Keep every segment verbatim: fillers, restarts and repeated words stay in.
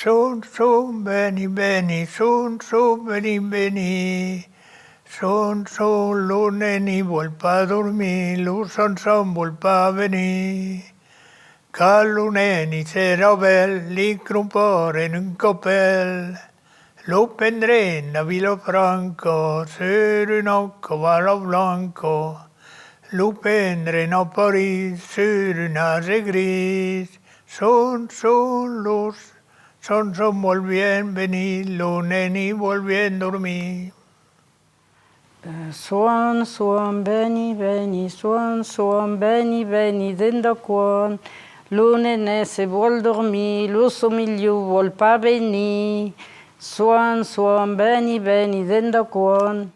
Son, son, veni, veni, son, son, veni, veni. Son, son, lo neni vòl pas dormir, lo son, son vòl pas venir. Quand lo neni serà bèl, li cromparen un capèl. Lo prendrem a Vilafranca, sur una cavala blanca. Lo prendrem a París, sur un ase gris. Son, son, lo son, son vòl bien venir, lo neni vòl bien dormir. Eh, son, son, veni, veni, son, son, veni, veni, denda quan? Lo nenet se vòl dormir, lo son milhor vòl pas venir. Son, son, veni, veni, denda quan?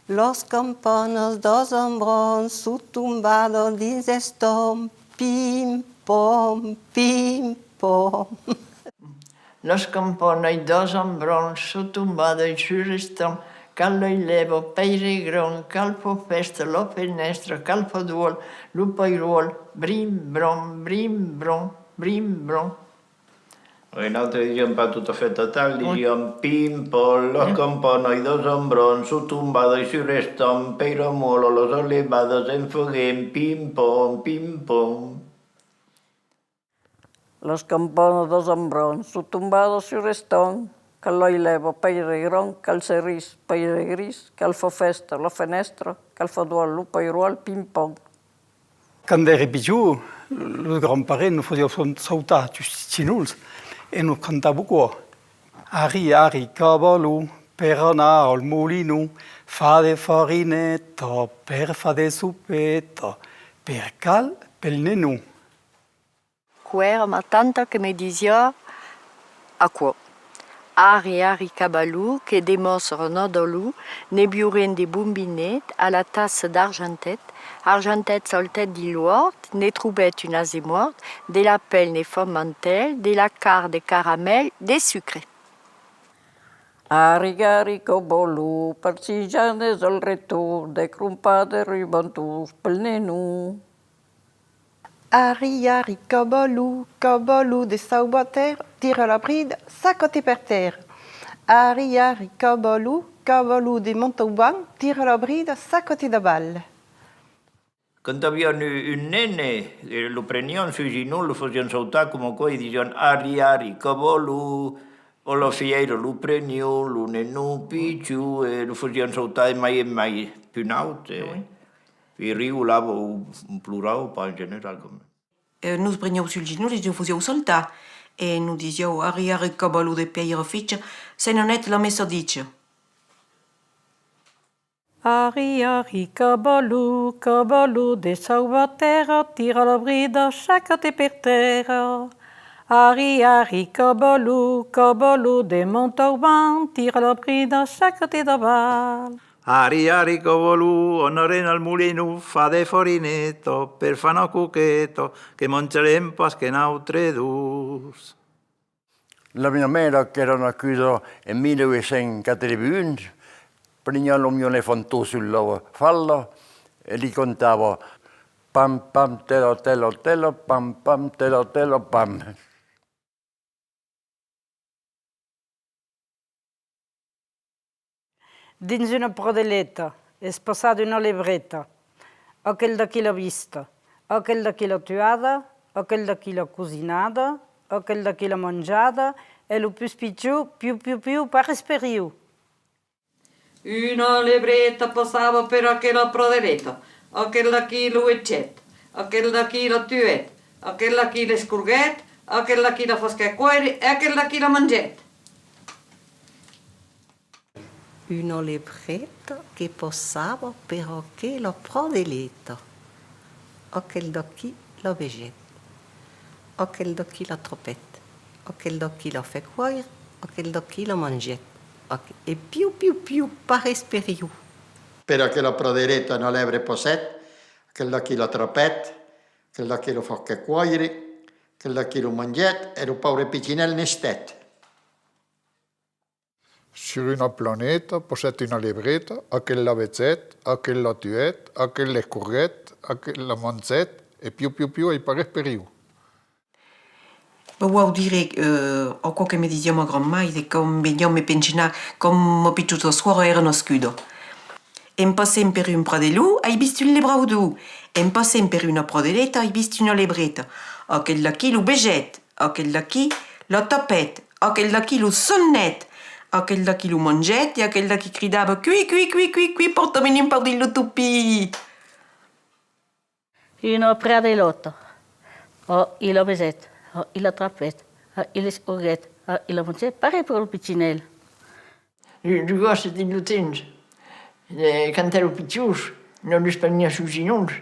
Las campanas das ambrans son tombadas dins l'estanh, pim, pam, pim, pam. Las campanas das ambrans son tombadas sus l'estanh, cal las lèvas, pèire e gran, cal far fèsta, la fenèstra, cal far duòl, lo pairòl, brim, bram, brim, bram, brim, bram. E nautres disiam pas tot a fèt atal, disiam: pim, pam, las campanas das ambrans son tombadas sus l'estanh, pèira mòla, las alevadas en foguent, pim, pam, pim, pam. Las campanas das ambrans son tombadas sus l'estanh, cal las lèvas, pèire e gran, cal cerís, pèire e gris, cal far fèsta, la fenèstra, cal far duòl, lo pairòl, pim, pam. Quand èri pichon, los grands-parents nos fasián sau-, sautar sus ginolhs e nos cantava aquò: Arri, arri, cavalon, per anar al molinon, far de farineta, per far de sopeta, per cal, pel nenon. Qu'èra ma tanta que me disiá aquò: Arri, arri, cavalon, que demà serà Nadalon, ne biurem de bon vinet a la tassa d'argentet. Argentet sautèt dins l'òrt, ne trobèt un ase mòrt, de la pèl ne fa un mantèl, de la carn de caramèl, de sucre. Arri, arri, cavalon, per Sent Jan es al retorn, de crompar de rubantons pel nenon. Arri, arri, cavalon, cavalon de Sauvatèrra, tira la brida, saca-te per tèrra. Arri, arri, cavalon, cavalon de Montauban, tira la brida, saca-te d'aval. Quand avián un, un nene, eh, lo prenián sus ginolhs, lo fasián sautar coma aquò e disián: Arri, arri, cavalon. A la fièira lo prenián, lo nenon pichon, e lo fasián sautar e mai e mai, pus naut, e, oui, e rigolava o plorava pas en general, quand même. E nos prenián sul ginolh e nos fasián sautar, e nos disián: Arri, arri, cavalon de Pièiraficha, se n'anèt la messa dicha. Arri, arri, cavalon, cavalon de Sauvatèrra, tira la brida, saca-te per tèrra. Arri, arri, cavalon, cavalon de Montauban, tira la brida, saca-te d'aval. Arri, arri, cavalon, anarem al molinon far de farineta per far una coqueta que manjarem pas que nautres dos. La mia mèra, qu'èra nascuda en mila uèch cents quatre-vints un, preniá lo miu nefantó sus la falda e li cantava: pam, pam, tela, tela, tela, pam, pam, tela, tela, pam. Dins una pradeleta es passada una lebreta. Aquel d'aquí l'a vista, aquel d'aquí l'a tuada, aquel d'aquí l'a cosinada, aquel d'aquí l'a manjada, e lo pus pichon, piu, piu, piu, pas res per ieu. Una lebreta passava per aquela pradeleta, aquel d'aquí lo vegèt, aquel d'aquí la tuèt, aquel d'aquí l'escorguèt, aquel d'aquí la fasquèt còire e aquel d'aquí la mangèt. Una lebreta que passava per aquela pradeleta. Aquel d'aquí la vegèt. Aquel d'aquí l'atrapèt. Aquel d'aquí la fèt còire. Aquel d'aquí la mangèt. Aqu-, e piu, piu, piu, pas res per ieu. Per aquela pradeleta una lèbre passèt, aquel d'aquí l'atrapèt, aquel d'aquí la fasquèt còire, aquel d'aquí lo mangèt, e lo paure pichinèl n'estèt. Sur una planeta passèt una lebreta, aquel la vegèt, aquel la tuèt, aquel l'escorguèt, aquel la mangèt, E piu, piu, piu, ai pas res per ieu. Vos vau dire, eh, aquò que me disiá ma grand-maire quand veniá me pensionar, quand ma pichota sòrra èra nascuda. En passent per un pradelon, ai vist un lebraudon. En passent per una pradeleta, ai vist una lebreta. Aquel d'aquí lo besèt, aquel d'aquí la tapèt, aquel d'aquí lo sonèt, aquel d'aquí lo mangèt e aquel d'aquí cridava: «Cui, cui, cui, cui, cui, pòrta-me'n un pauc dins lo topin!» Una pradelòta. Oh, i la besèt, oh, i la trapèt, oh, i l'escorguèt, oh, i la mongèt. Pareil per lo pichinèl. Lo, lo gòsse dins lo temps, eh, quand èran pichons, nos los preniá sus ginolhs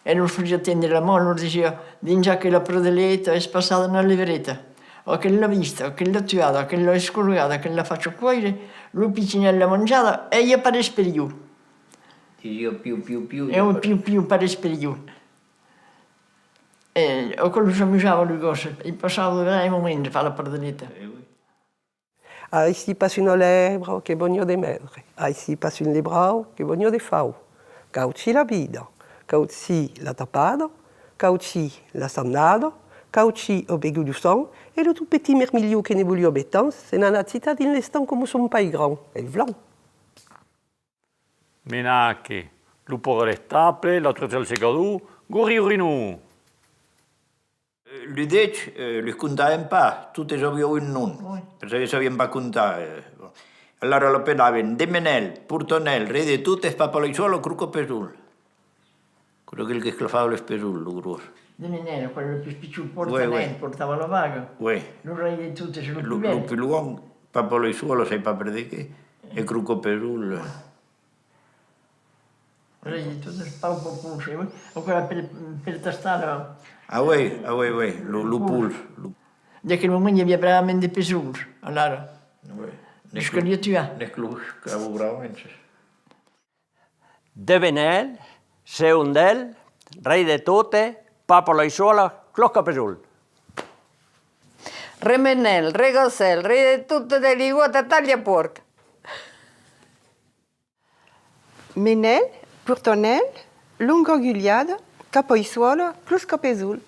e nos fasiá tendre la man, nos disiá: «Dins aquela pradeleta es passada una lebreta. Aquel l'a vista, aquel l'a tuada, aquel l'a escorgada, aquel l'a facha còire, lo pichinèl l'a manjada, e i a pas res per ieu.» Disiá piu, piu, piu, e i a pas res per ieu. E aquò los amusava, los gòsses, i passava de bèls moments de far la pradeleta. Eh oui. Aicí pas una lèbra que veniá de mèrdre, aicí pas un lebrau que veniá de fau. Cauchí la vida, cauchí la tapada, cauchí la sannada, cauchí a begut lo sang, e lo tot petit mermilhon que ne voliá betan se n'anat chitar dins l'estanh coma son pair grand, el blanc. Menaque, lo porc a l'estable, la trucha al secador, gorri, gorri, non! Eh, los dets, eh, los comptàvem pas, totes avián un nom, oui, perque sabiam pas comptar, eh, bon. Alara l'apelavan Demenèl, Portanèl, Rei de totes, Papa Laissola, Crocapesol. Aquel qu'esclafava los pesols, lo gròs. Demenèl, aquel lo pus pichon, Portanèl, oui, oui, portava la vaga. Oui. Lo Rei de totes, lo pus bèl. Lo pus luènh, Papa Laissola, sai pas per de qué, e Crocapesol. Rei de totes, Pau Papon, oui. Aquò èra per, per tastar la... Ah oui, ah oui, oui, lo, lo pols, lo... Dins aquel moment i aviá bravament de pesols, alara. Oui. Los caliá tuar. Ne's los cava bravament. Demenèl, Seondèl, Rei de totes, Papa Laissola, Crocapesol. Remenèl, Regòssèl, Rei de totes, de Ligòta, Talhapòrc. Menèl, Portanèl, Longa Agulhada, Cap Aissola, Closcapesol.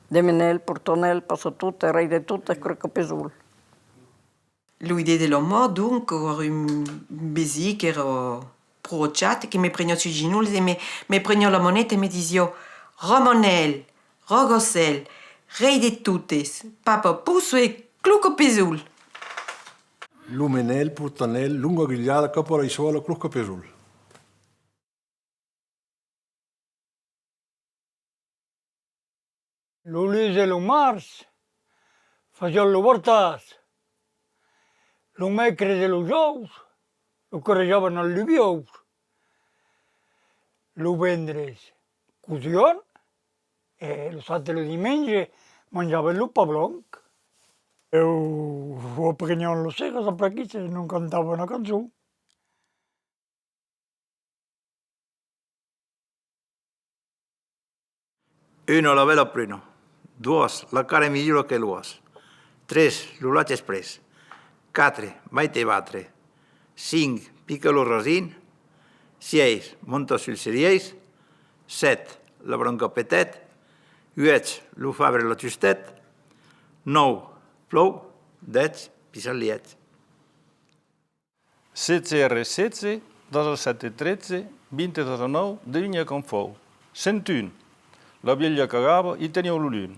Demenèl, Portanèl, Passa-tot, Rei de totes, Crocapesol. Lo idèa de la mòrt, donc, èra un vesin qu'èra pro achat, que me preniá sus ginolhs e me, me preniá la maneta e me disiá: «Ramanèl, Ragòssèl, Rei de totes, Papa Posso e Clocapesol.» Lo Menèl, Portanèl, Longa Agulhada, Cap Aissola, Closcapesol. Lo luns e lo març fasián lo bortàs. Lo mècres e lo jaus lo correjavan als lubiòus. Lo vendres cosián e lo sat e lo dimenge manjavan lo pan blanc. E o, o aprenián las sèrras après aquí, se nos cantava una cançon. Una, la bèla pruna. Doas, la carn es milhora que l'òs. Tres, lo lach es pres. Quatre, mai te batre. Cinc, pica lo rasin. Sièis, monta sul cerièis. Sèt, la branca petèt. Uèch, lo fabre l'ajustèt. Nòu, plòu. Dètz, pissat lièch. Setze R setze, dètz-a-sèt tretze, vint dètz-a-nòu, devinha quant fau. Cent un. La vièlha cagava, i teniá lo lum.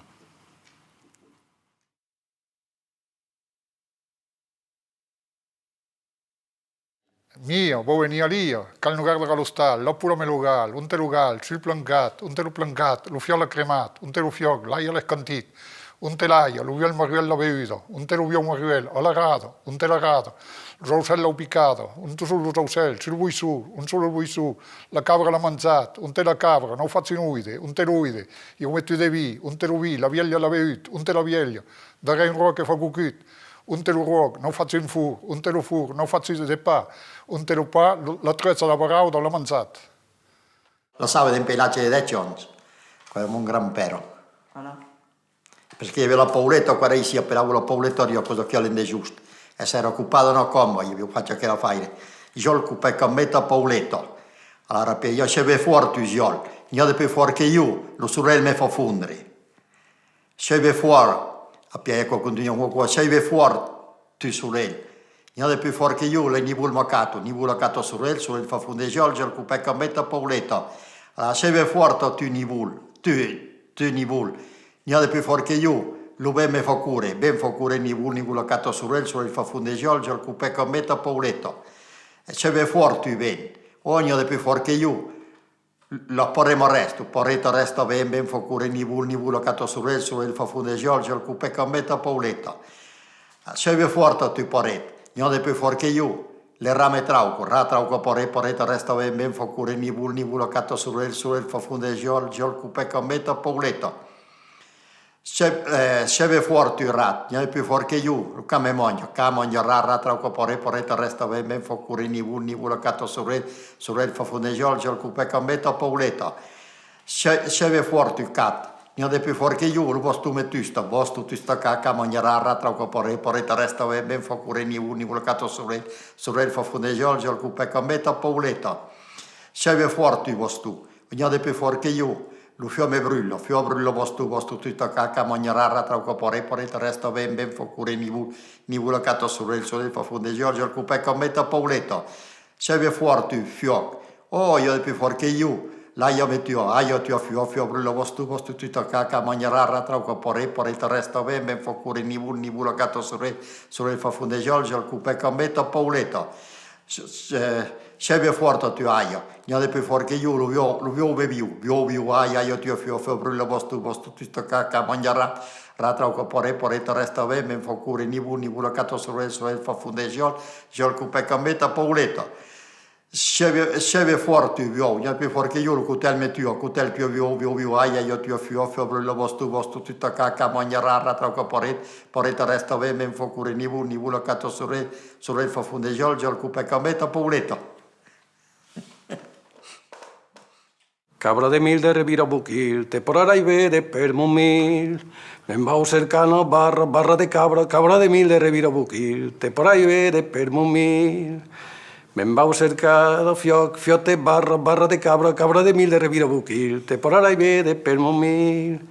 Mia, vau venir a l'ia, cal nos gardar a l'ostal, la pola me lo gal, onte lo gal, sul plancat, onte lo plancat, lo fiòc l'a cremat, onte lo fiòc, l'aiga l'es cantit, onte l'aiga, lo vièlh marruèl l'a bevuda, onte lo vièlh marruèl, a l'arada, onte l'arada, los aucèls l'an picada, onte son los aucèls, sul boisson, ont son los boissons, la cabra l'a manjat, onte la cabra, n'an fach un oide, onte l'oide, i an metut de vin, onte lo vin, la vièlha l'a bevut, onte la vièlha, darrèr un ròc que fa cocut, onte lo ròc, n'an fach un forn, onte lo forn, n'an fach de pan, onte lo pan, lo, la trucha, la barrauda l'a manjat. La sabe dempuèi l'atge de dètz ans, qu'èra mon grand-pèra. Voilà. Perque i aviá la Pauleta, qu'èra aicí, apelavan la Pauleta, i a cosa que l'en de just. E s'èra copada una camba, i aviá fach aquel afaire. Jo el copèc amb esta Pauleta. Alara, apièi, sèi ben fòrt, tu, Giòl, n'i a de pus fòrt que jo, lo sorelh me fa fondre. Sèi ben fòrt, apièi, aquò contunha coma aquò, sèi ben fòrt, tu, sorelh, n'i a de pus fòrt que jo, le nivol m'acata, nivol acata sorelh, sorelh fa fondre Giòl, Giòl copèca ambe ta Pauleta. Alara, sèi ben fòrt, tu, nivol, tu, tu, nivol, n'i a de pus fòrt que jo, lo vent me fa córrer, vent fa córrer nivol, nivol acata sorelh, sorelh fa fondre Giòl, Giòl copèca ambe ta Pauleta. E sèi ben fòrt, tu, vent, ò, n'i a de pus fòrt que jo, la paret m'arrèsta, paret arrèsta vent, vent fa córrer nivol, nivol acata sorelh, sorelh fa fondre Giòl, Giòl copèca ambe ta Pauleta. Sèi ben fòrt, tu, paret, n'i a de pus fòrt que jo, le rat me trauca, rat trauca paret, paret arrèsta vent, vent fa córrer nivol, nivol acata sorelh, sorelh fa fondre Giòl, Giòl copèca ambe ta Pauleta. Sèi, eh, sèi ben fòrt, tu, rat, n'i a de pus fòrt que jo, lo can me manja, can manja rat, rat trauca paret, paret arrèsta vent, vent fa córrer nivol, nivol acata sorelh, sorelh fa fondre Giòl, Giòl copèca ambe ta Pauleta. Sèi, sèi ben fòrt, tu, cat, n'i a de pus fòrt que jo, lo baston me tusta, baston tusta can, can manja rat, rat trauca paret, paret arrèsta vent, vent fa córrer nivol, nivol acata sorelh, sorelh fa fondre Giòl, Giòl copèca ambe ta Pauleta. Sèi ben fòrt, tu, baston, n'i a de pus fòrt que jo, lo fuòc me brutla, fuòc brutla baston, baston tusta can, can manja rat, rat trauca paret, paret arrèsta vent, vent fa córrer nivol, nivol acata sorelh, sorelh fa fondre Giòl, Giòl copèca ambe ta Pauleta. Sèi ben fòrt, tu, fuòc, ò, n'i a de pus fòrt que jo, l'aiga me tua, aiga tua fuòc, fuòc brutla baston, baston tusta can, can manja rat, rat trauca paret, paret arrèsta vent, vent fa córrer nivol, nivol acata sorelh, sorelh fa fondre Giòl, Giòl copèca ambe ta Pauleta. Sèi, sèi, sèi ben fòrt, tu, aiga, n'i a de pus fòrt que jo, lo viòu, lo viòu me viu, viòu, viu, aiga, aiga tua fuòc, fuòc brutla baston, baston tusta can, can manja rat, rat trauca paret, paret arrèsta vent, vent fa córrer nivol, nivol acata sorelh, sorelh fa fondre Giòl, Giòl copèca ambe ta Pauleta. Sèi ben, sèi ben fòrt, tu, viòu, n'i a de pus fòrt que jo, lo cotèl me tua, cotèl tua, viòu, viòu, viu, aiga, aiga tua fuòc, fuòc brutla baston, baston tusta can, can manja rat, rat trauca paret, paret arrèsta vent, vent fa córrer nivol, nivol acata sorelh, sorelh fa fondre Giòl, Giòl copèca ambe ta Pauleta. Cabra de mil de Reviraboquir, te porarai véder per mon mil. Me'n vau cercar una barra, barra de cabra, cabra de mil de Reviraboquir, te porarai véder per mon mil. Me'n vau cercar de fiòc, fiòc de barra, barra de cabra, cabra de mil de Reviraboquir, te porarai véder per mon mil.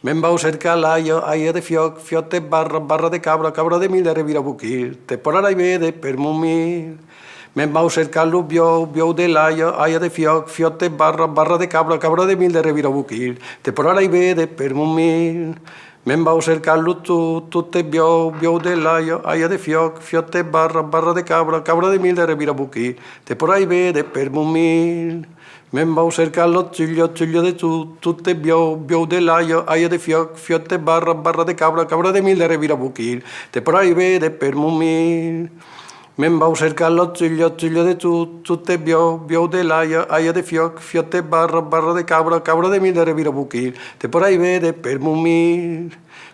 Me'n vau cercar l'aiga, aiga de fiòc, fiòc de barra, barra de cabra, cabra de mil de Reviraboquir, te porarai véder per mon mil. Me'n vau cercar lo viòu, viòu de l'aiga, aiga de fiòc, fiòc de barra, barra de cabra, cabra de mil de Reviraboquir, te porarai véder per mon mil. Me'n vau cercar lo tot, tot de viòu, viòu de l'aiga, aiga de fiòc, fiòc de barra, barra de cabra, cabra de mil de Reviraboquir, te porarai véder per mon mil. Me'n vau cercar la Júlia, Júlia de tot, tot de viòu, viòu de l'aiga, aiga de fiòc, fiòc de barra, barra de cabra, cabra de mil de Reviraboquir, te porarai véder per mon mil. Me'n vau cercar la Júlia, Júlia de tot, tot de viòu, viòu de l'aiga, aiga de fiòc, fiòc de barra, barra de cabra, cabra de mil de Reviraboquir, te porarai véder per mon mil.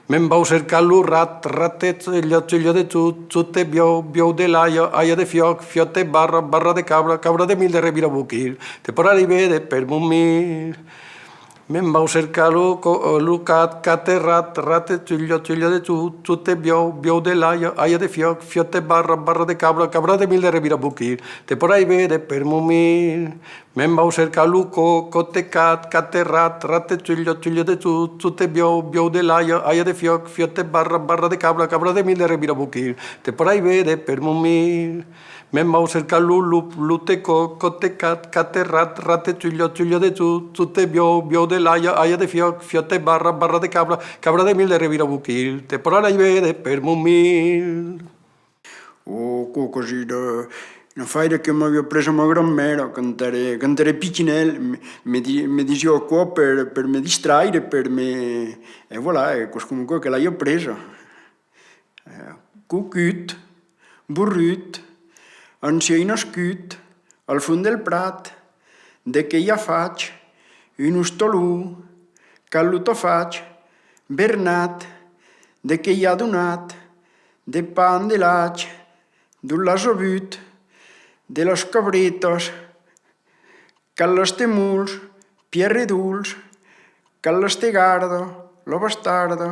Me'n vau cercar lo rat, rat de Júlia, Júlia de tot, tot de viòu, viòu de l'aiga, aiga de fiòc, fiòc de barra, barra de cabra, cabra de mil de Reviraboquir, te porarai véder per mon mil. Me'n vau cercar lo co-, lo cat, cat de rat, rat de Júlia, Júlia de tot, tot de viòu, viòu de l'aiga, aiga de fiòc, fiòc de barra, barra de cabra, cabra de mil de Reviraboquir, te porarai véder per mon mil. Me'n vau cercar lo co-, còp de cat, cat de rat, rat de Júlia, Júlia de tot, tot de viòu, viòu de l'aiga, aiga de fiòc, fiòc de barra, barra de cabra, cabra de mil de Reviraboquir, te porarai véder per mon mil. Me'n vau cercar lo lop, lop de còp, còp de cat, cat de rat, rat de Júlia, Júlia de tot, tot de viòu, viòu de l'aiga, aiga de fiòc, fiòc de barra, barra de cabra, cabra de mil de Reviraboquir, te porarai véder per mon mil. Ò, aquò qu'es una, una faire que m'aviá apresa ma grand-mèra quand ère, quand ère pichonèl. Me, me di-, me disiá aquò per, per me distraire, per me, e voilà, e qu'es coma aquò que l'ai apresa. Eh, cocut, borrut, ancian nascut, al fons del prat, de qué i a fach? Un ostalon. Qual lo t'a fach? Bernat. De qué i a donat? De pan, de lach. D'on l'as avut? De las cabretas. Qual las te mols? Pierre Dols. Qual las te garda? La bastarda.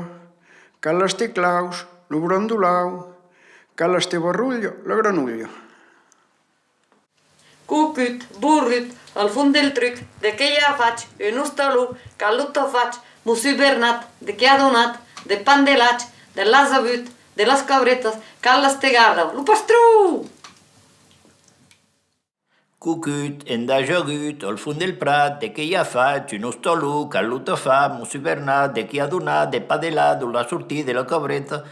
Qual las te claus? Lo brandolau. Qual las te barrolha? La granolha. Cocut, borrut, al fons del truc, de qué i a fach? Un ostalon, qual lo t'a fach? Mossur Bernat, de qué a donat? De pan de lach, de las avut, de las cabretas, qual las te garda? Lo pastron! Cocut, endajagut, al fons del prat, de qué i a fach? Un ostalon, qual lo t'a fach? Mossur Bernat, de qué a donat? De pan de lach, d'on l'a sortit? De la cabreta,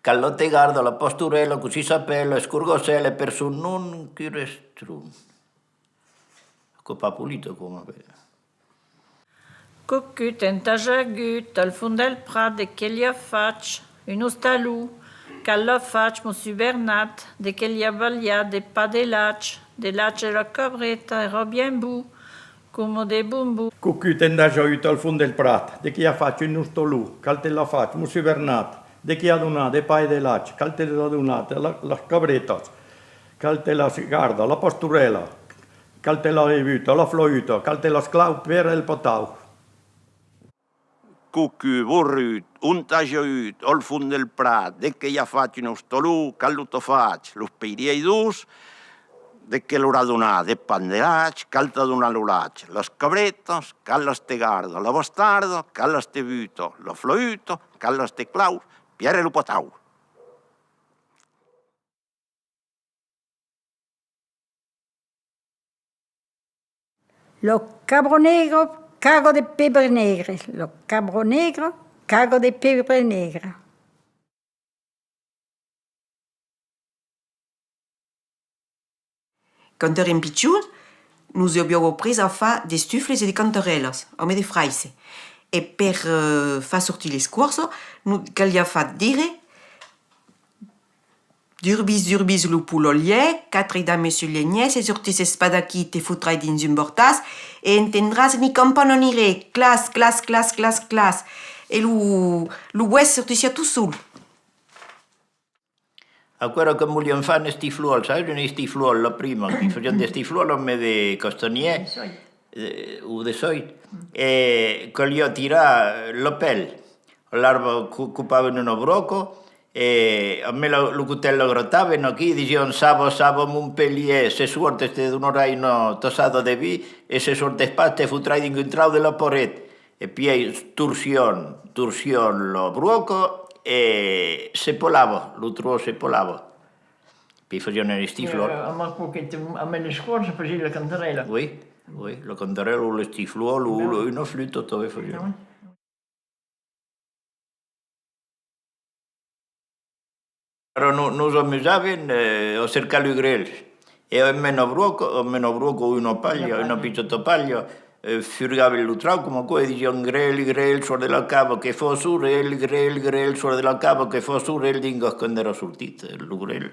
qual la te garda? La pastorèla, cossí s'apèla? Escorgassèl, e per son nom, Curestron. Aquò pas polit, aquò, mès. Cocut, endajagut, al fons del prat, de qué i a fach? Un ostalon, qual l'a fach? Mossur Bernat, de qué i a balhat? De pan de lach, de lach de la cabreta, èra bien bon, coma de bonbon. Cocut, endajagut, al fons del prat, de qué i a fach? Un ostalon, qual te l'a fach? Mossur Bernat, de qué a donat? De pan e de lach, qual te l'a donat? La, las cabretas, qual te las garda? La pastorèla, qual te l'a bevuta? La flaüta, qual te las clau per el patau? Cocut, borrut, endajagut, al fons del prat, de qué i a fach? Un ostalon, qual lo t'a fach? Los peirièiros, de qué lor a donat? De pan de lach, qual t'a donat lo lach? Las cabretas, qual las te garda? La bastarda, qual las te buta? La flaüta, qual las te clau? Pièra lo patau. La cabra negra caga de pebre negre. La cabra negra caga de pebre negre. Quand èrem pichons, nos avián aprés a far d'estufles e de cantarèlas, amb de fraisse. E per, eh, far sortir l'escòrça, nos caliá far dire: «Durbís, durbís lo polalhièr, quatre dames sul lenhièr, se sortisses pas d'aquí, te fotrai dins un bortàs, e entendràs ni campana ni re, clas, clas, clas, clas, clas.» E lo, lo boès sortissiá tot sol. Aquò èra quand volián far un estiflòl, sabes, un estiflòl, la prima, que fasián d'estiflòl amb de castanhièr, eh, o de sòit, e caliá tirar la pèl. Alara co-, copavan una bròca, e amb la, lo cotèl la gratavan aquí, disián: «Saba, saba, Montpelhièr, se sòrtes te donarai una tassada de vin, e se sòrtes pas te fotrai dins un trauc de la paret.» E pièi torcián, torcián la bròca e se pelava, lo tròç se pelava. Pièi fasián un estiflòl. Eh, amb aquò que te, amb l'escòrça fasián la cantarèla. Oui, oui, la cantarèla o l'estiflòl o la, una fluta tanben fasián. Ah oui. Ara no-, nos amusàvem, eh, a cercar los grelhs. E amb una bròca, amb una bròca o una palha, una pichòta palha, eh, furgàvem lo trauc coma aquò e disián: «Grelh, grelh, sòrt de la cava, que fa sorelh, grelh, grelh, sòrt de la cava, que fa sorelh», dins gascon èra sortit, eh, lo grelh.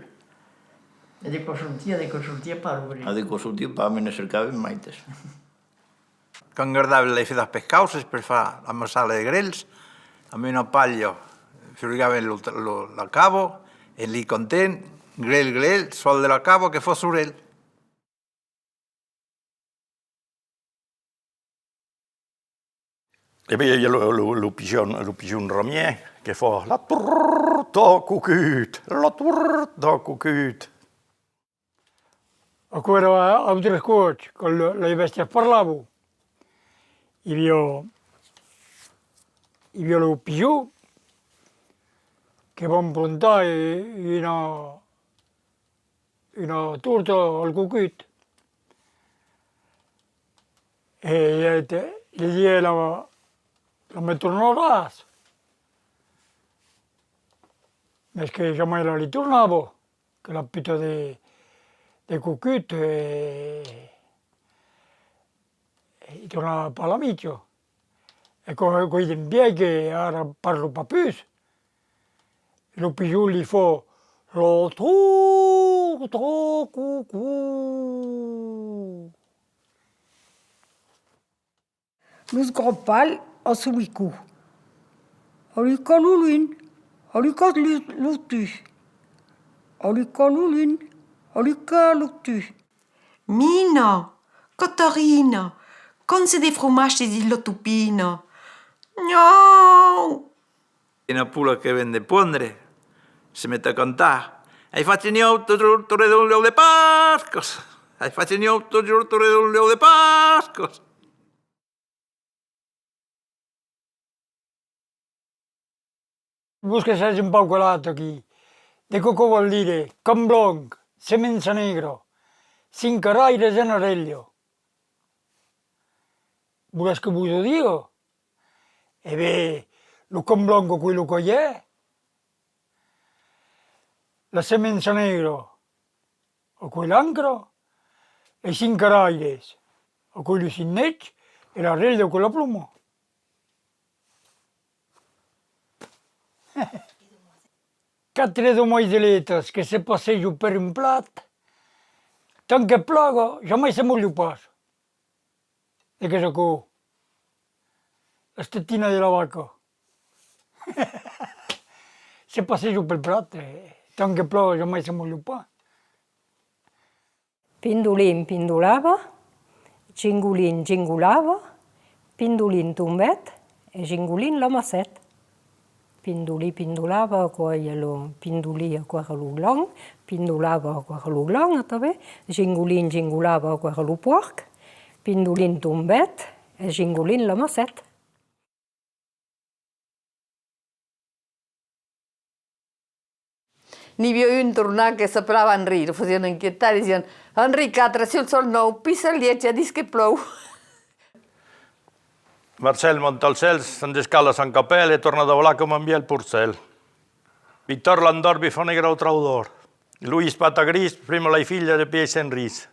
E de quò sortiá, de quò sortiá pas lo grelh? Ah, de quò sortiá pas, mès ne cercàvem maites. Quand gardàvem las fedas pels cauces per far la massala de grelhs, amb una palha furgàvem lo, lo, la cava, en li cantent: «Grelh, grelh, sòrt de la cava, que fa sorelh.» E ben, i a lo, lo, lo pijon, lo pijon ramièr que fa: «La torta Cocut, la torta Cocut.» Aquò èra autres còps, quand le, las bèstias parlavan. I aviá, i aviá lo pijon que van plantar, eh, una, una torta al Cocut. E, eh, te, li diguèt: «La, la me tornaràs?» Mès que jamai la li tornava, que la puta de, de Cocut, eh, i tornava pas la mica. E quand, quand i dempièi que ara parla pas pus, lo pijon li fa: «La torta Cocut.» Los grands pals a Solicon. Aluca lo lum, aluca lo, lo tu. Aluca lo lum, aluca lo tu. Mina, Catarina, quant se de fromatge dins la topina? Nhòu! Una pola que ven de pondre se met a cantar: «Ai fach un òu, tot, tot, tot, tot, òu de Pascas!» Ai fach nòu tot jorn, torre d'un lèu de Pascas. Vos que sètz un pauc calat aquí. De qué quò vòl dire? Camp blanc, semença negra, cinc araires en arrelha. Volètz que vos o diga? E ben, lo camp blanc, aquò's lo calhèr, la semença negra, aquò's l'ancra, e cinc araires, aquò's lo cinèc, e l'arrelha, aquò's la ploma. Quatre domaiseletas que se passejan per un prat, tant que plòga, jamai se molhan pas. E qu'es aquò? Las tetinas de la vaca. Se passejan pel prat, e tant que plòga, jamai se molhan pas. Pindolin pindolava, Gingolin gingolava, Pindolin tombèt e Gingolin l'amassèt. Pindolin pindolava, aquò èra lo, Pindolin, aquò èra lo glan, pindolava, aquò èra lo glan atanben, Gingolin gingolava, aquò èra lo pòrc, Pindolin tombèt e Gingolin l'amassèt. N'i aviá un tornat que s'apelava Henri, lo fasián inquietar, disián: «Henri quatre, sul sòl nòu, pissa al lièch e dis que plòu.» Marcèl monta al cèl, se'n descala a Sant Capèl e torna davalar coma un vièlh porcèl. Victor Landor, Bifon e Grau Traudor. Loís Patagris, prima lai filha de Pièi Sent Ris.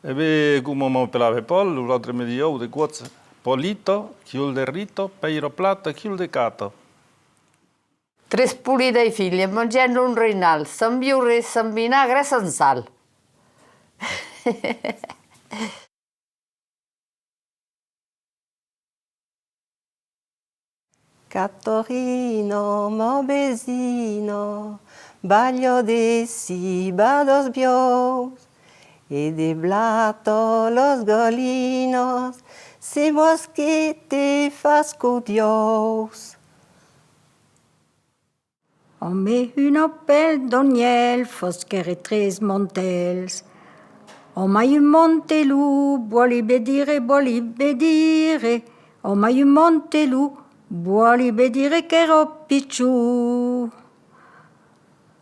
E ben, coma m'apelave Paul, los autres me disián de còps Paulito, cul de Rito, pèira plata, cul de cata. Tres polidas filhas mangèt un rainal, sens biure, sens vinagre, sens sal. Catarina, ma vesina, balha de civada als buòus e de blat a las galinas, se vòs que te fasca d'uòus. Amé una pèl d'anhèl fosquère tres mantèls. Amai un mantelon, vòli ben dire, vòli ben dire. Amai un mantelon, vòli ben dire qu'èra pichon.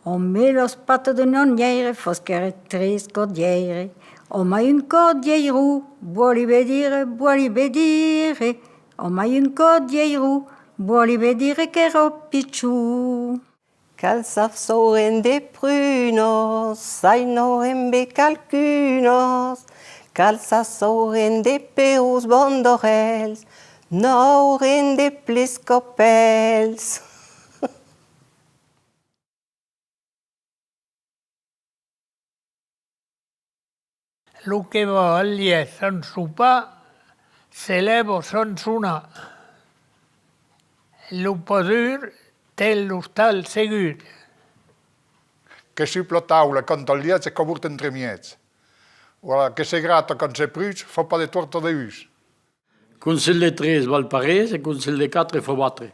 Amé las patas d'un anhèire fosquère tres cordièires. Amai un cordièiron, vòli ben dire, vòli ben dire. Amai un cordièiron, vòli ben dire qu'èra pichon. Qual sap s'aurem de prunas, s'ai n'aurem ben qualqu'unas. Qual sap s'aurem de perons bandarèls, n'aurem de plis capèls. Lo que va al lièch sens sopar, se lèva sens sonar. Lo padur ten l'ostal segur. Que supla taula, canta al lièch e cabort entremièg. Voilà, que se grata quand se pruch, fa pas de tòrta de us. Conselh de tres val pas res e conselh de quatre fa batre.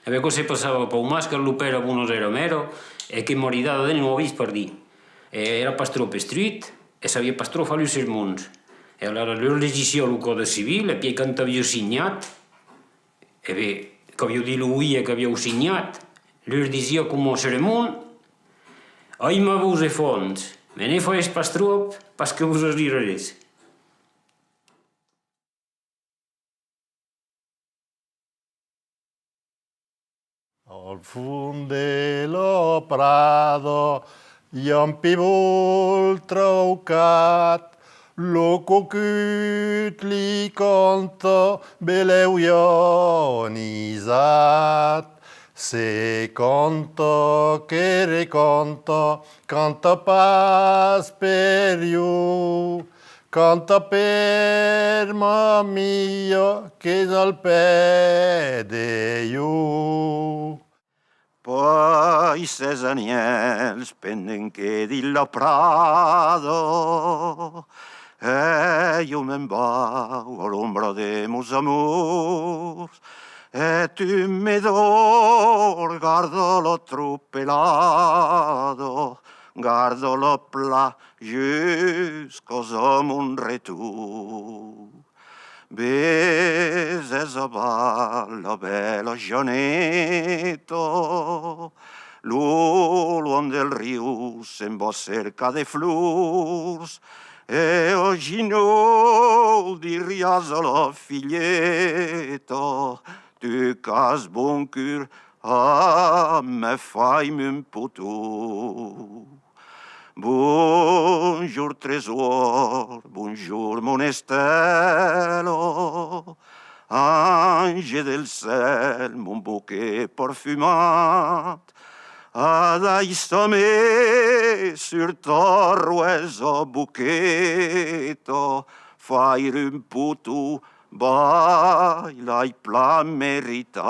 E ben, aquò se passava a Paumas, quand lo pèra Bonasèra mèra, e que maridada de nòvis, pardí. E èra pas tròp estruit, e sabiá pas tròp far los sermons. E alara lor legissiá lo còde civil, e pièi quand aviá signat, e ben, qu'aviá dit lo oui e qu'aviá signat, lor disiá coma sermon: «Aima-vos, efants, me ne faiètz pas tròp, pas que vos arriraretz.» Al fons de la prada i a un pibol traucat, lo cocut li canta, belèu ironisat. Se canta que recanta, canta pas per ieu. Canta per ma mia qu'es al pè de ieu. Puèi ses anhèls pendent que dins la prada e ieu me'n vau a l'ombra de mos amors. E tu me dor, garda la tropelada, garda la pla jusqu'à mon retorn. Ves, es aval la bèla Janeta, lo long del riu se'n va cercar de flors, e a genolhs diriás a la filheta: Tu qu'as bon cur, a me fai-me un poton. Bonjorn tresòr, bonjorn mon estèla, ange del cèl, mon boquet parfumat, adaissa-me sur ta rosa boqueta faire un poton, vai, l'ai plan meritat.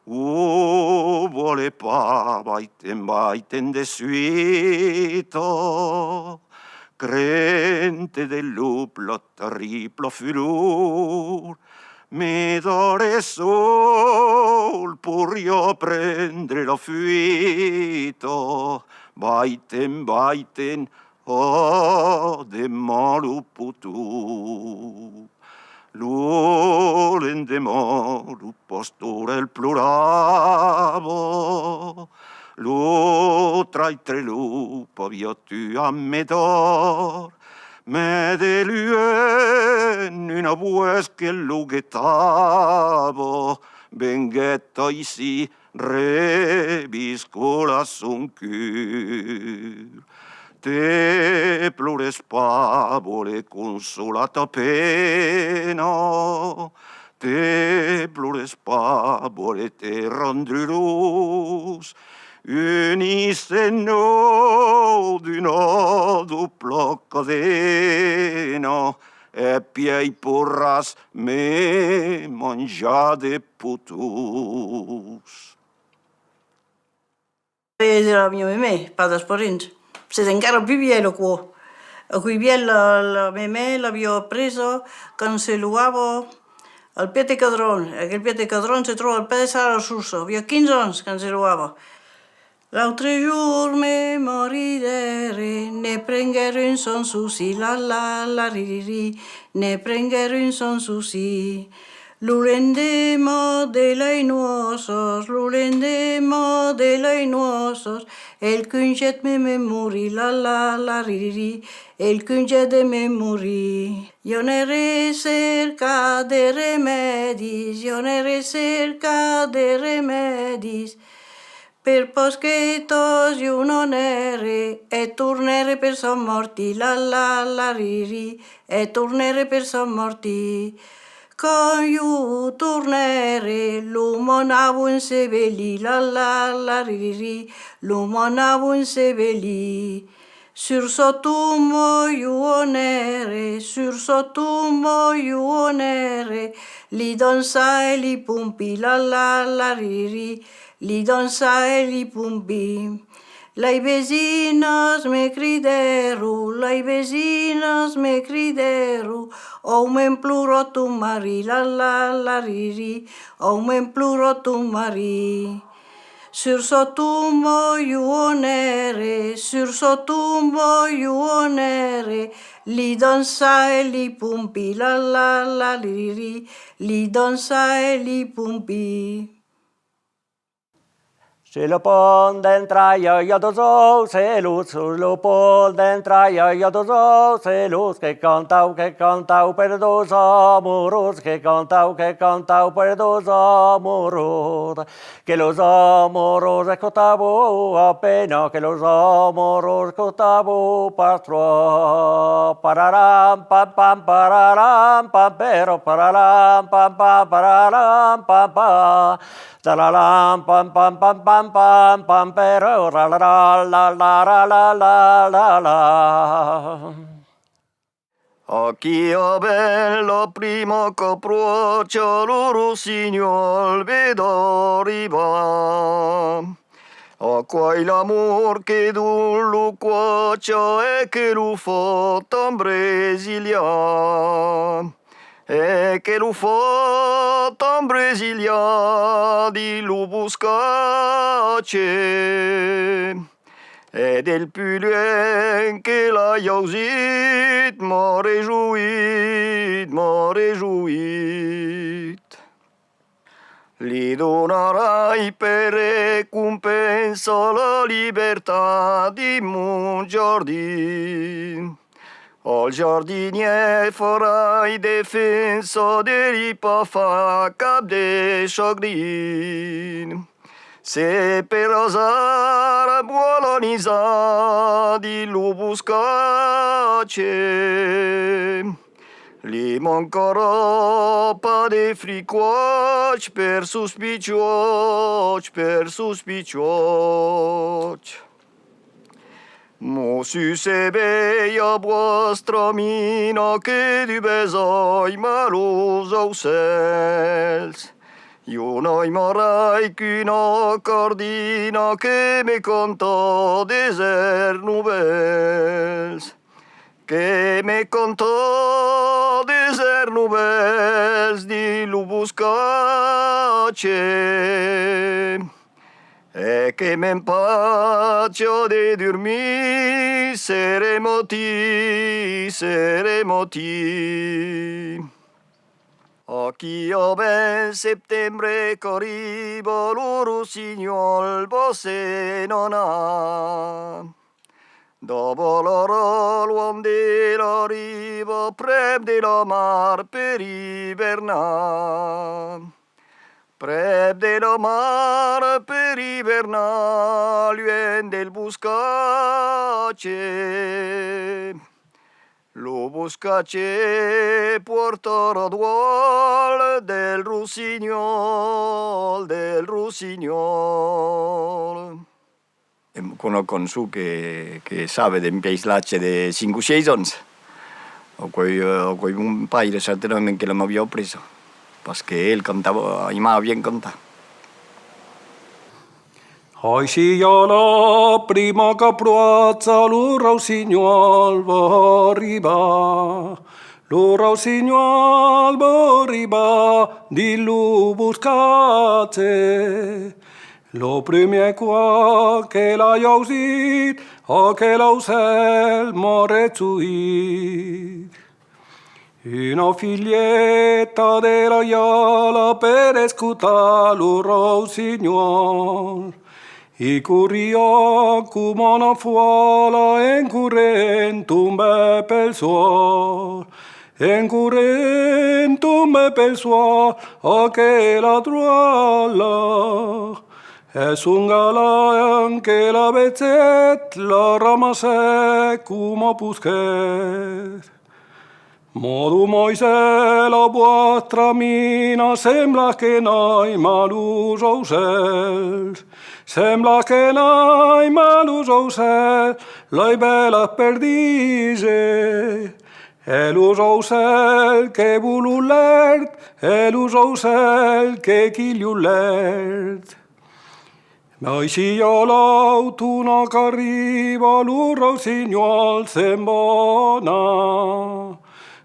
O vòle pas, vai-te'n, vai-te'n de suita, crente de lop, la terribla furor, me darrèr sol poiriá prendre la fuita, vai-te'n, vai-te'n, oh, de malo poton. Lo lendeman, lo pastorèl plorava, lo traitre lop aviá tuat Medard, mès de luènh una votz que lo guetava venguèt aicí, reviscolar son cur. Te plores pas, vòle consolar ta pena, te plores pas, vòle te rendre urós, unís-nos d'una dobla cadena, e pièi poiràs me manjar de potons. E la mia memè, pas d'esperents. S'es encara pus vièlh, aquò. Aquò vièlh, la, la memè l'aviá presa quand se logava al Pièt de Cadron. Aquel Pièt de Cadron se tròba al pè de Sala Sorsa. Aviá quinze ans quand se logava. L'autre jorn me maridère, ne prenguère un sans souci, la, la, la, ri, ri, ri, ne prenguère un sans souci. Lo lendeman de las nòças, lo lendeman de las nòças, el congèt me, me morí, la, la, la, ri, ri, ri, el congèt de me morí. Ieu anère cercar de remèdis, ieu anère cercar de remèdis, per pas que tos ieu non ère, e tornère per sa mòrti, la, la, la, ri, ri, e tornère per sa mòrti. Quand ieu tornère, lo m'anava ensevelir, la, la, la, ri, ri, ri, lo m'anava ensevelir. Sur sa tomba ieu anère, sur sa tomba ieu anère, li dançae li pompí, la, la, la, ri, ri, li dançae li pompí. Las vesinas me cridèron, las vesinas me cridèron, òu, me'n plora ton marí, la, la, la, ri, ri, òu, me'n plora ton marí. Sur sa tomba ieu anère, sur sa tomba ieu anère, li dançae li pompí, la, la, la, ri, ri, li dançae li pompí. Sus lo pont d'entrada i a dos aucelons, sus lo pont d'entrada i a dos aucelons que cantau, que cantau per dos amorós, que cantau, que cantau per dos amorós. Que los amorós escotavan a pena, que los amorós escotavan pas tròp. Pararam, pam, pam, pararam, pam, però, pararam, pam, pam, pararam, pam, pam. Tararam, pam, pam, pam, pam, pam, pam, però, rarara, la, la, ra, la, la, la, la. Aquí avèm la prima qu'apròcha, lo rossinyòl ven d'arribar. Aquò's l'amor que dona lo coratge e que lo fa tan brasilar. E que lo fa tan bresilhar dins lo boscatge, e del pus luènh que l'ai ausit, m'a rejoït, m'a rejoït. Li donarai per recompensa la libertat dins mon jardin. Al jardinièr farai defensa de li pas far cap de chagrin. Se per azard vòl anisar dins lo boscatge, li mancarà pas de fricots per sos pichòts, per sos pichòts. Mossur, se vei a vòstra mina que dubes aima los aucèls, ieu n'aimarai qu'una cardina que me canta desèrts novèls, que me canta desèrts novèls dins lo boscatge. E que m'empacha de durmir, seré matin, seré matin. Aquí a ben setembre qu'arriba, lo rossinhòl va se n'anar. Davalarà luènh de la riba, prèp de la mar per ivernar. Prèp de la mar per ivernar, luènh del boscatge. Lo boscatge portarà dòl del rossinhòl, del rossinhòl. Una cançon que, que sabe dempuèi l'atge de cinc o sièis ans. Aquò's, aquò's mon paire, certainament, que la m'aviá apresa, parce que el cantava, aimava bien cantar. Aicí i a la prima qu'apròcha, lo rossinhòl va arribar. Lo rossinhòl va arribar dins lo boscatge. Lo primièr còp que l'ai ausit, aquel aucèl m'a rejoït. Una filheta de la Iala per escotar lo rossinhòl. I corriá coma una fòla, en corrent tombèt pel sòl. En corrent tombèt pel sòl aquela dròlla, e son galant que la vegèt, la ramassèt coma posquèt. Madomaisèla, vòstra mina sembla que n'aima los aucèls, sembla que n'aima los aucèls, las velas per díser. E los aucèls que vòlon l'èrt, e los aucèls que quilhon l'èrt. Mai si i a l'autona qu'arriba, lo rossinhòl se'n va anar.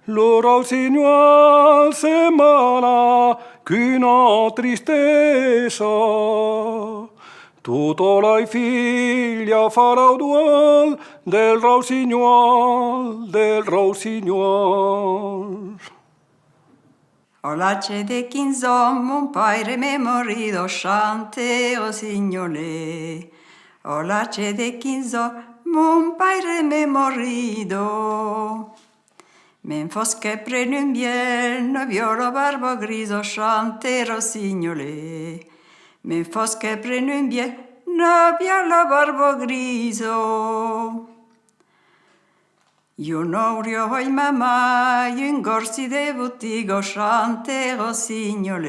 Lo rossinhòl se'n va anar, qu'una tristessa. Totas las filhas faràn dòl del rossinhòl, del rossinhòl. A l'atge de quinze ans, mon paire m'es morit, chante rossinhòl. A l'atge de quinze ans, mon paire m'es morit. Me'n fosquèt pren un vièlh, n'aviá la barba grisa, chante rossinhòl. Me'n fosquèt pren un vièlh, n'aviá la barba grisa. Ieu n'auriá aimat mai un garçon de botiga, chante rossinhòl.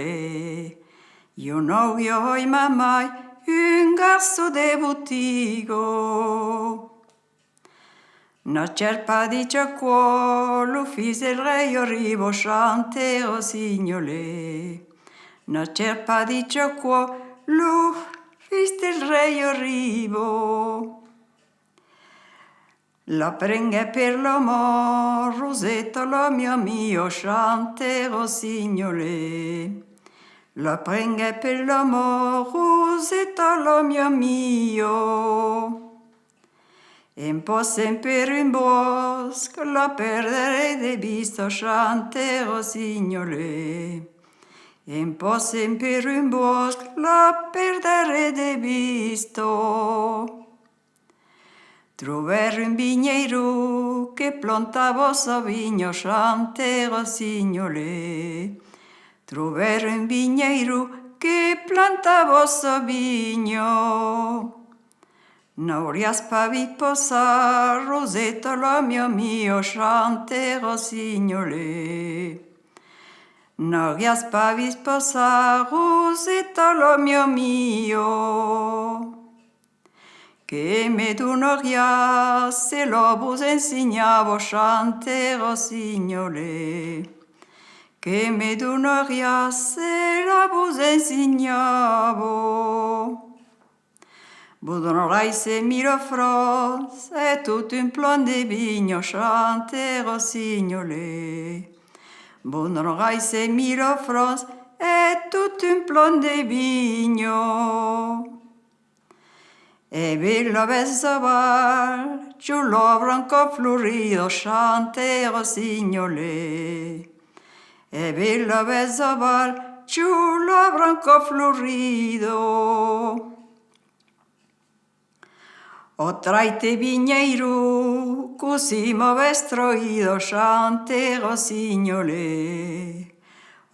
Ieu n'auriá aimat mai un garçon de botiga. N'agièt pas dich aquò, lo filh del rei arriba, chante rossinhòl. N'agièt pas dich aquò, lo filh del rei arriba. La prenguèt per la man, Roseta, la mia mia, chante rossinhòle. La prenguèt per la man, Roseta, la mia mia. En passant per un bòsc, la perdèt de vista, chante rossinhòle. En passant per un bòsc, la perdèt de vista. Trobèt un vinheiro que plantava sa vinha, chante rossinhòle. Trobèt un vinheiro que plantava sa vinha. N'auriás pas vist passar, Roseta, la mia mia, chante rossinhòle. N'auriás pas vist passar, Roseta, la mia mia. Que me donariás se la vos ensenhava, chante rossinhòle. Que me donariás se la vos ensenhava. Vos donarai cent mila francs e tot un plan de vinha, chante rossinhòle. Vos donarai cent mila francs e tot un plan de vinha. E ve la bèstia aval, jo la branca florida, chante rossinhòle. E ve la bèstia aval, jo la branca florida. Ò traite vinheiro, cossí m'avètz traïda, chante rossinhòle.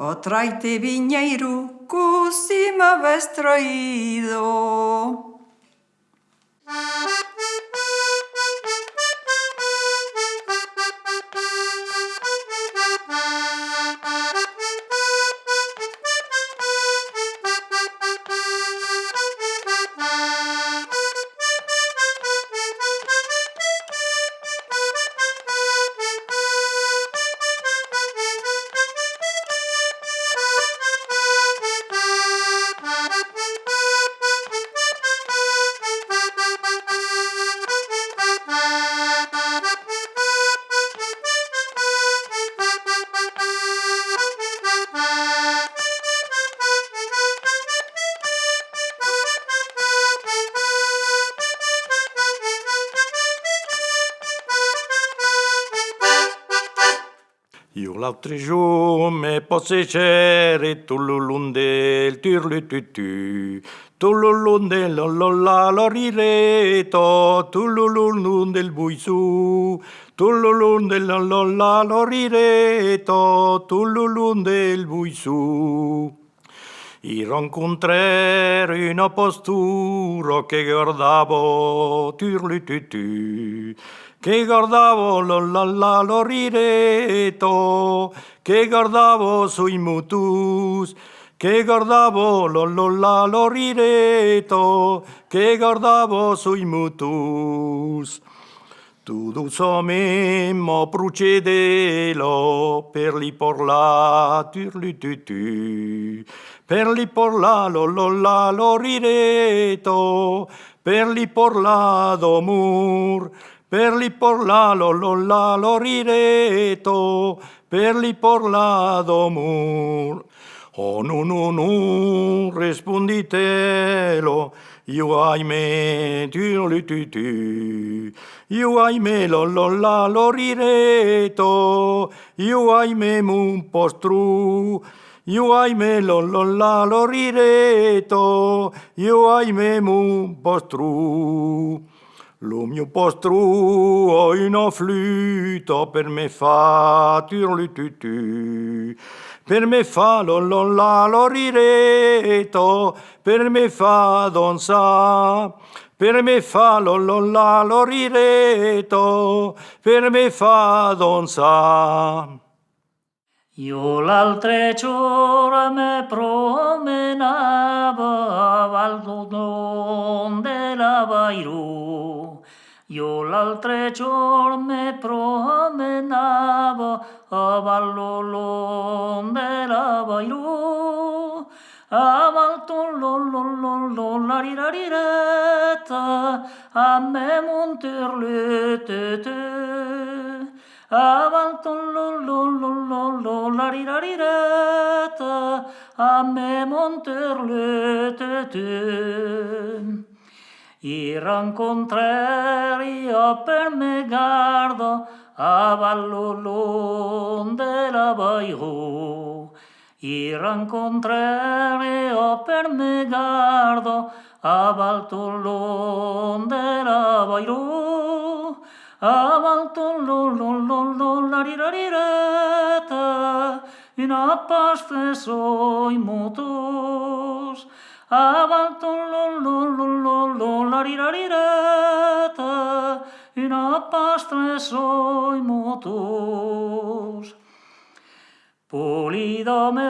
Ò traite vinheiro, cossí m'avètz traïda. Ieu l'autre jorn me passegère tot lo long del turlututu, tot lo long de la la la la rireta, tot lo long del boisson, tot lo long de la la la la rireta, tot lo long del boisson. I rencontrère una pastora que gardava turlututu, que gardava la la la la rireta, que gardava soi motons, que gardava la la la la rireta, que gardava soi motons. Tot doçament m'aproche d'ela per li parlar turlututu, per li parlar la la la la rireta, per li parlar d'amor, per li parlar la la la la rireta, per li parlar d'amor. Oh non, non, non, respondit ela, ieu aime turlututu, ieu aime la la la la rireta, ieu aime mon pastron, ieu aime la la la la rireta, ieu aime mon pastron. Lo mieu pastron a una fluta per me far turlututu, per me far la la la la rireta, per me far dançar, per me far la la la la rireta, per me far dançar. Ieu l'autre jorn me promenava aval lo long de l'Avairon. Ieu l'autre jorn me promenava aval lo long de l'Avairon. Aval ton lo lo lo lo la ri ra ri ra ta, Amé mon turlututu, aval ton lo lo lo lo lo larirarireta, amé mon turlututu. I rencontrèri a per me garda, aval lo long de la bairro. I rencontrère a per me garda, aval tot long de la bairro, aval tot long, long, long, long, larirarireta, una pastre soi motos, aval tot long, long, long, long, long, larirarireta, una pastre soi motos. Polidament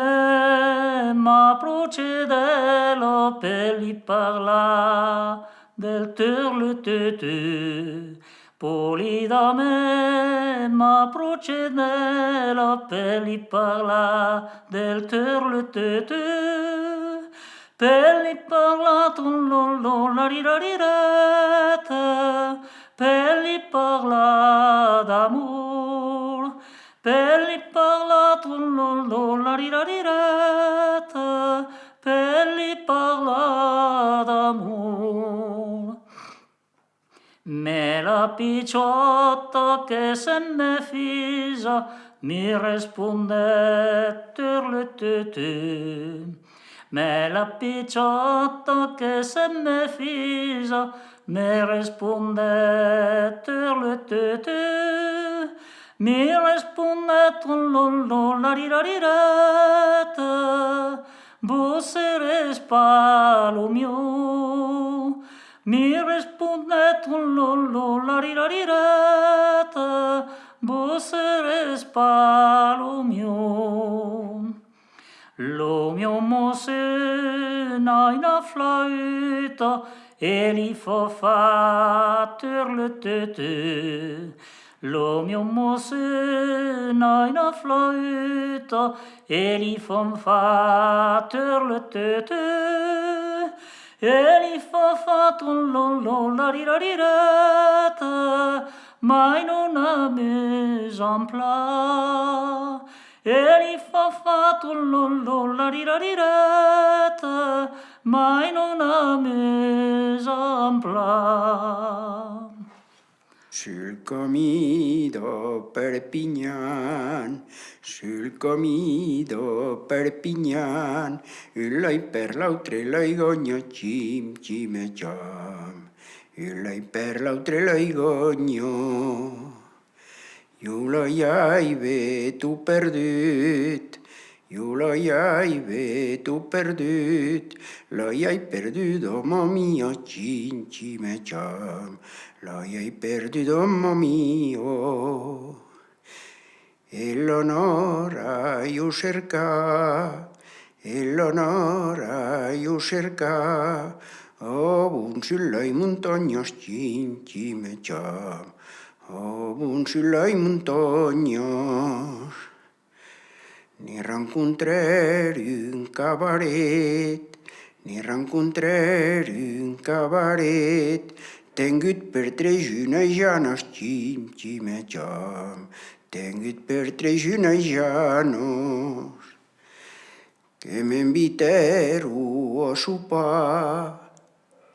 m'aproche d'ela per li parlar del turlututu. Polidament m'aproche d'ela per li parlar del turlututu. Per li parlar ton lo lo larirarireta, per li parlar d'amor, per li parlar ton lo lo larirarireta, per li parlar d'amor. Mès la pichòta que se me fisa, mi respondèt turlututu. Mès la pichòta que se me fisa, me respondèt turlututu. Mi respondèt ton lo lo larirarireta, vos seretz pas lo mieu. Mi respondèt ton lo lo larirarireta, vos seretz pas lo mieu. Lo mieu mossur n'a una flauta e li fa far turlututu. Lo mieu mossur n'a una flauta e li fa far turlututu. E li fa far ton lo lo larirarireta, mai non amusan plan. E li fa far ton lo lo larirarireta, mai non amusan plan. Sul camin de Perpinhan, sul camin de Perpinhan, un lai per l'autre lai ganha, tchim, tchim e tcham. Un lai per l'autre lai ganha. Ieu lai aibe tot perdut, ieu lai aibe tot perdut, lai ai perdut, ò mamia, tchim, tchim e tcham. Lai ai perdut, ò mamia. E l'anara ieu cercar, e l'anara ieu cercar, a bon sul lai montanhas, tchim, tchim e tcham, a bon sul lai montanhas. Ne rencontrère un cabaret, ne rencontrère un cabaret, tengut per tres junas janas, tchim, tchim e tcham, tengut per tres junas janas. Que m'invitèron a sopar,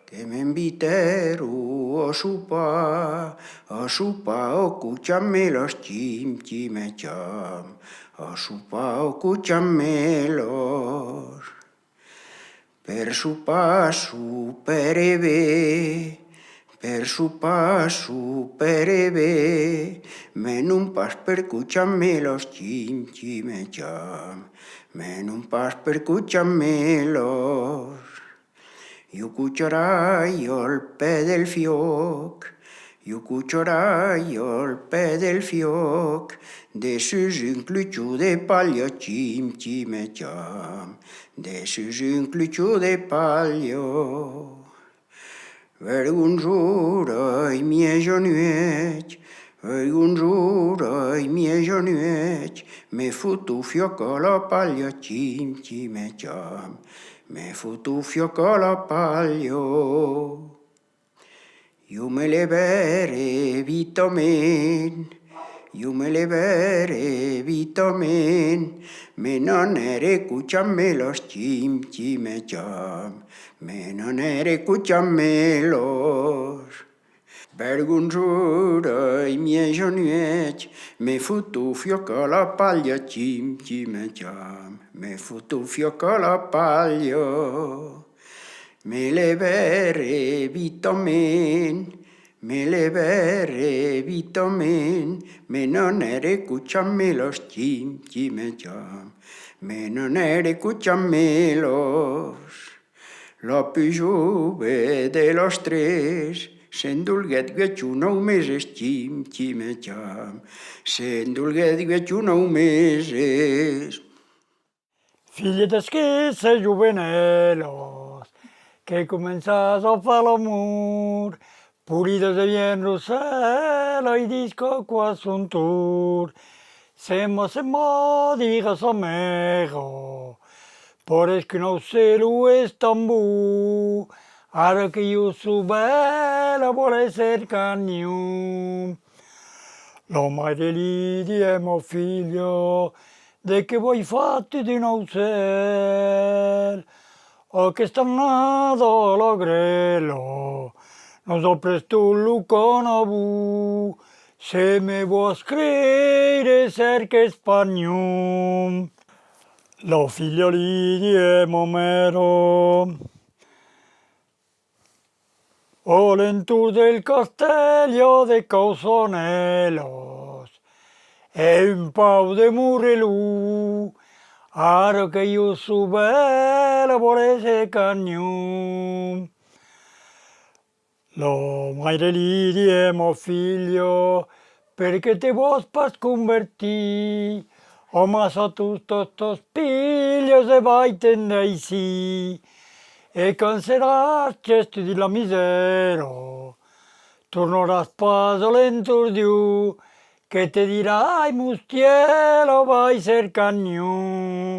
que m'invitèron a sopar, a sopar a Cochamèlas, tchim, tchim e tcham, a sopar a Cochamèlas. Per sopar sopère ben, per sopar sopère ben, mès non pas per Cochamèlas, tchim, tchim e tcham, mès non pas per Cochamèlas. Ieu cocharai al pè del fiòc, ieu cocharai al pè del fiòc, dessús un cluchon de palha, tchim, tchim e tcham, dessús un cluchon de palha. Vergonzora e miejanuèch, vergonzora e miejanuèch, me foto fiòc a la palha, tchim, tchim e tcham, me foto fiòc a la palha. Jo me levère vitament, jo me levère vitament, me n'anère cochar-me las chim, chim e cham, me n'anère cochar-me las. Vergonzora e miejanuech, me foto fiòc a la palha, chim, chim e cham, me foto fiòc a la palha. Me levère vitament, me levère vitament, me n'anère cochar-me las, chim, chim e cham, me n'anère cochar-me las. La pus jove de las tres, se'n dolguèt uèch o nòu meses, chim, chim e cham, se'n dolguèt uèch o nòu meses. Filhetas que sètz jovenèlas, que començatz a far l'amor, polidas e bien rosèlas, e ditz qu'a quò a son torn. Se'n va, se'n va dire a sa mèra, pareis qu'un aucèl es tan bon, ara que jo soi bèla, vòle èsser canhon. La maire li diguèt: ma filha, de qué vòs far-te d'un aucèl? Aquesta annada a la grèla nos a prestat lo canabon. Se me vòs creire, cerca espanhon. La filha li diguèt: ma maire, a l'entorn del castèl i a de cauçanèlas e un pauc de morrelon. Ara que jo soi bèla, vòle èsser canhon. La maire li diguèt: ma filha, perqué te vòs pas convertir? Amassa totas tos pilhas e vai-te'n d'aicí. E quand seràs chèsta dins la misèra, tornaràs pas a l'entorn d'ieu, que te dirai: mostièla, vai èsser canhon.